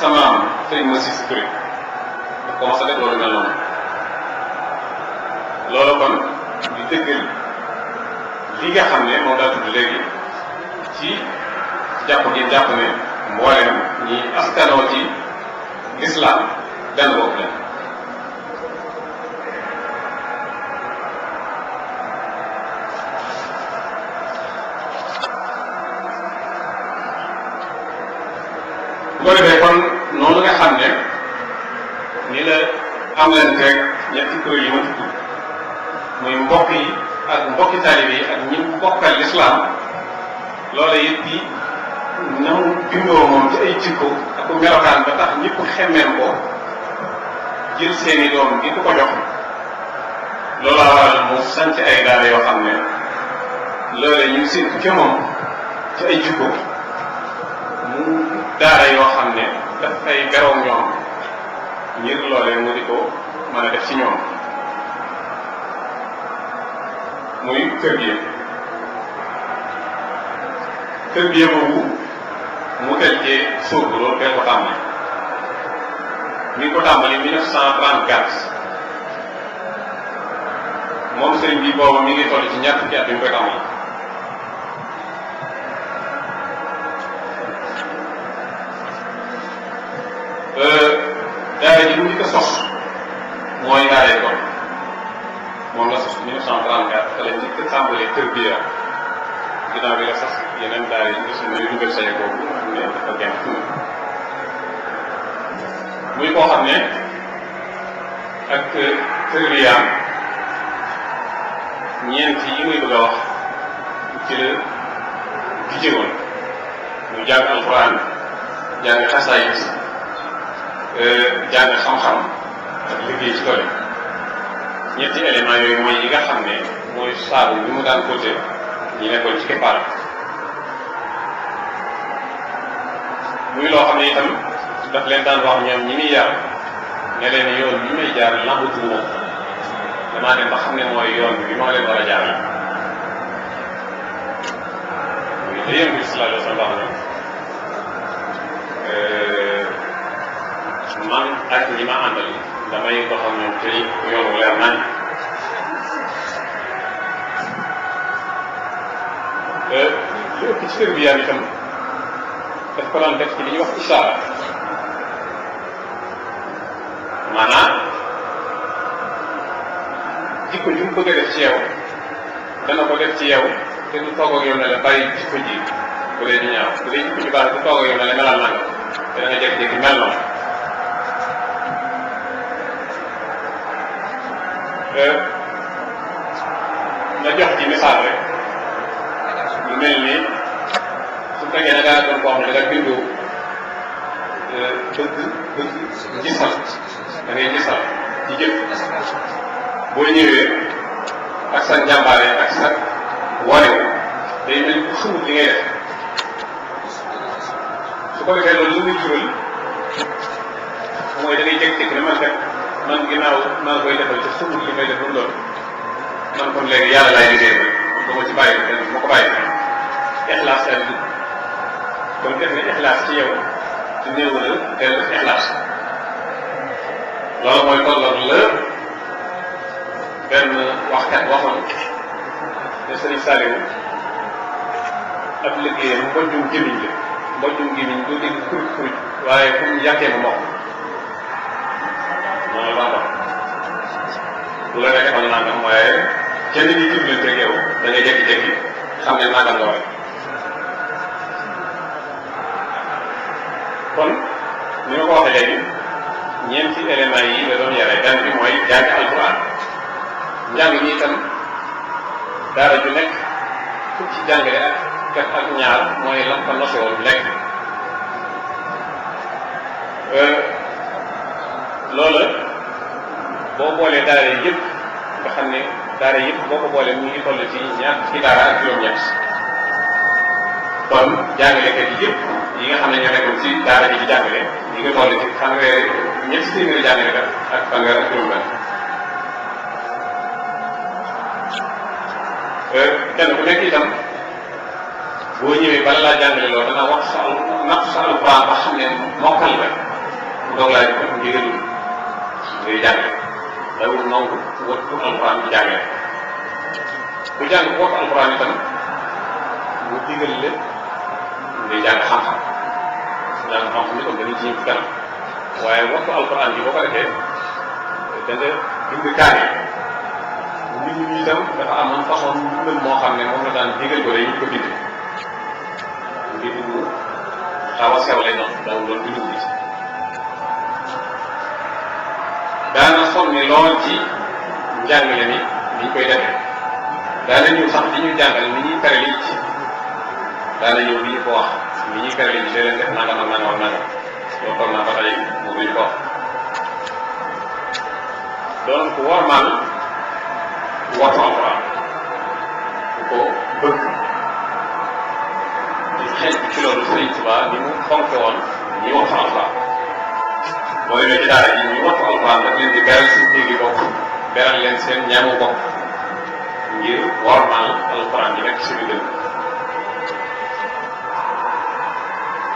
samaam sëriñ ma si Touré daf ko mas a def loolu mel noonu loolu kon di dëggal li nga xam ne moom daa tudd léegi ci jàpp gi jàpp ne mbooleem ñi askanoo ci lislaam benn bopp lañ bu ko defee kon noonu nga xam ne ni la am leen rek ñetti kuréel yi ma tudd muy mbokk yi ak mbokki taalibe yi ak ñi bokkal lislaam loola it di na mu bindoo moom ci ay jikko ak melokaan ba tax ñëpp xemmeen ko jël seeni doom di ko jox loola waral mu sanc ay daara yoo xam ne loola ñu séntu ca moom ci ay jikko mu daara yoo xam ne daf fay beroog ñoom ngir loolee mu di ko mën a def ci ñoom muy kër gi boobu mu tel cee sóobu loolu fee ko tàmbali mi ngi ko tàmbali 1934 moom sëriñ bi boobu mi ngi toll ci ñaar fukki at bi mu koy tàmbali daara ji lu ñu ko sos mooy daara kon moom la sos 1934 te la ñu ko tàmbalee tërbiya ginnaaw bi la sos yeneen daara yi nga xam ne dugal saye boobu nga xam ne dafa genn muy koo xam ne ak tërbiyaam ñeent yi muy bëgg a wax ci la gijewoon muy jàng alxuraan jàng xasaayit jàng xam-xam ak liggéey ci tool ñetti éléments yooyu mooy yi nga xam ne mooy saabu bi mu daan côté ñi nekkoon ci keppaar muy loo xam ne itam daf leen daan wax ñoom ñi muy yar ne leen yoon bi may jaar lambatu moom damaa dem ba xam ne mooy yoon bi moo leen war a jaar muy la yéen bi sallallahu alayhi wa sallam man ak ñi ma àndal damay doxal ñoom te yoonu leer nañ li ëpp ci tërbiya itam daf ko daan def ci li ñuy wax isaara maanaam jikko ju mu bëgg a def ci yow dana ko def ci yow te du toog ak yow ne la bàyyi jikko ji bu dee di ñaaw bu dee jikko ji baax du toog ak yow ne la melal nanga te da nga jékki-jékki mel noonu na jox ci misaal rek lu mel ni su fekkee da ngaa doon koo xam ne da nga bindoo bëgg gisal da ngay gisal ci jëf boo ñëwee ak sa njàmbaare ak sa warew day mel ni ku xamul li ngay def su ko defee loolu lu muy jural mooy da ngay jékki-jékki ne man kat man ginnaaw maa ngi koy defal te xamul li may def lu mu doon man kon léegi yàlla laay liggéey ba ba ma ci bàyyi ko ma ko bàyyi ixlaas daal di kon def nga ixlaas ci yow ci néew la teel def ixlaas loolu mooy tolloog la benn waxkat waxoon ne Sëriñ Saliou ab liggéeyam mbojjum gémmiñ la mbojjum gémmiñ doo dégg kuruj kuruj waaye fu mu yàqee ma mokk noonu la wax bu la nekkee man nangam waaye kenn di jublu teg yow da ngay jékki-jékki xam ne nangam la waaye kon ni ma ko waxee léegi ñeenti éléments yi la doon yare benn bi mooy jàng alquran njàng mi itam daara ju nekk fu ci jàngale ak kat ak ñaar mooy lam ko nose woon lekk loola boo boolee daara yi yëpp nga xam ne daara yëpp boo ko boolee mu ngi toll ci ñaar ci daara ak juróom-ñett kon jàngalekat yi yëpp yi nga xam ne ñoo nekkoon ci daara ji di jàngale ñi ngi toll ci fanweeri ñetti téeméeri jàngalekat ak fanweer ak juróom-benn kenn ku nekk itam boo ñëwee bala laa jàngale loolu dana wax sa natt sa alquran ba xam ne mokkal la mu doog laa def ndigalu ngay jàngale dawul nangu wattu alxuraan bi jàngale ku jàng bu wattu alxuraan itam mu digal leen ngay jàng xam-xam jàng xam-xam itam dañuy ci ci kanam waaye wattu alxuraan bi boo ko defee da nga bind kaane nit ñi itam dafa amoon façon mbindal moo xam ne moom la daan digal ko ñu ko bind mbind mu xaw a sew lay doon dawul doon bindu bi daana sonne lool ci njàngale mi ni ñu koy defee daana ñëw sax di ñu jàngal ni ñuy tere liñ ci daana ñëw di ñu ko wax ni ñuy tere liñ ci leen def nangam ak nangam ak nangam loolu toog naa ba tey mu ñu ko wax doon ko wormaal wattu alxuraan ku ko bëgg di xeeñ ci loolu Sëriñ Tuubaa ni mu fonke woon ñi wattu alxuraan boo demee ci daara ji ñu wattu alxuraan daf leen di beral seen néegi bopp beral leen seen ñaamu bopp ngir wormaal alxuraan yi nekk ci suñu dënn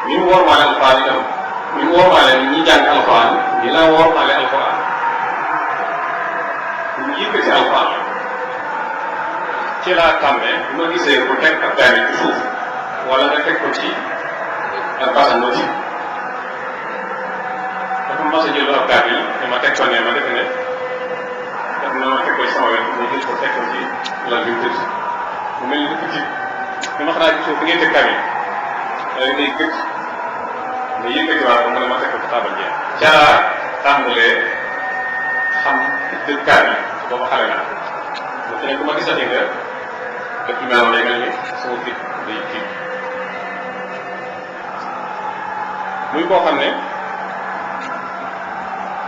ni mu wormaale alxuraan itam ni mu wormaale ñi jàng alxuraan ni la wormaale alxuraan ñu yëkkati alxuraan ci laa tàmmee bu ma gisee ku teg ab gaari ci suuf wala nga teg ko ci ak basan ci dafa mas a jël ab gaar yi ne ma teg ko ne ma defe ne def na ma teg ko ci sama wet ma jël ko teg ko ci lal bi mu tëdd mu mel ni dëkk ci ni ma xanaa gisoo fi ngeen teg kaar yi da ngay gëj nga yëkkatiwaat ko mu ne ma teg ko ci taabal jeex caa tàmbalee xam dëkk kaar yi booba xale naa mu te ne ku ma gisati nga def lu mel day mel ni sama fit day kii muy koo xam ne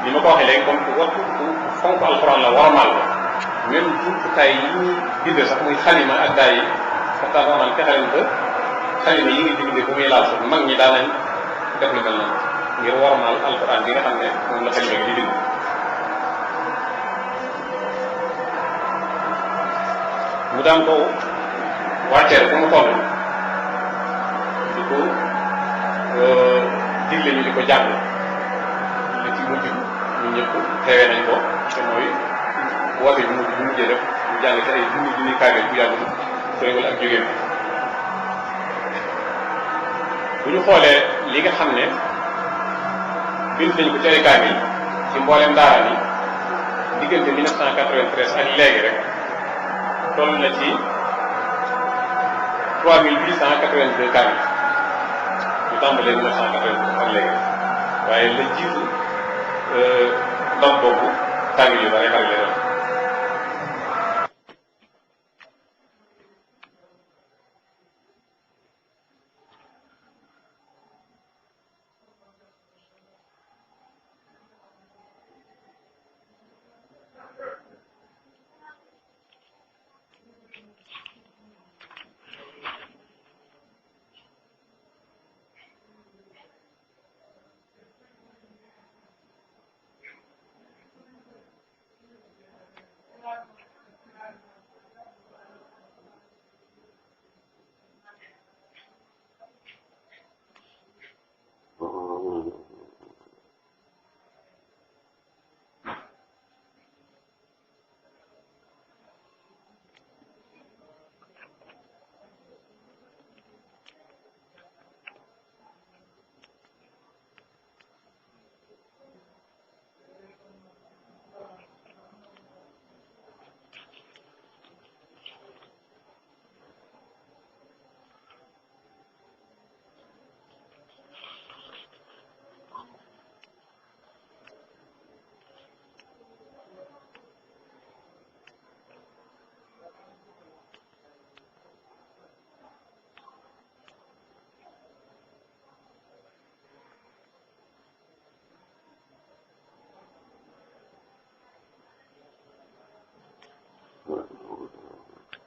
ni ma ko waxee léegi comme ku wattu ku fonk alxuraan la waramaal ko même jumtukaay yi ñuy bind sax muy xalima ak daay yi waxtaan ba man fexe leen ba xalima yi ngi bindee bu muy laal sax mag ñi daan nañ def lu mel noonu ngir waramaal alxuraan bi nga xam ne moom la xalima gi di bind mu daan ko wàcceel fu mu toll di ko digle ñu di ko jàng li ci mujj ñun ñëpp teewee nañ ko te mooy woote bi mujj bu mujjee def ñu jàng ci ay junni kaamil bu yàggul soriwul ak jógéen bu ñu xoolee li nga xam ne bind nañ ko ci ay kaamil ci mboolem daara ni diggante 1993 ak léegi rek toll na ci 3882 kaamil ñu tàmbalee 1982 ak léegi waaye la jiitu ndox boobu kaamil yu bare bari la doon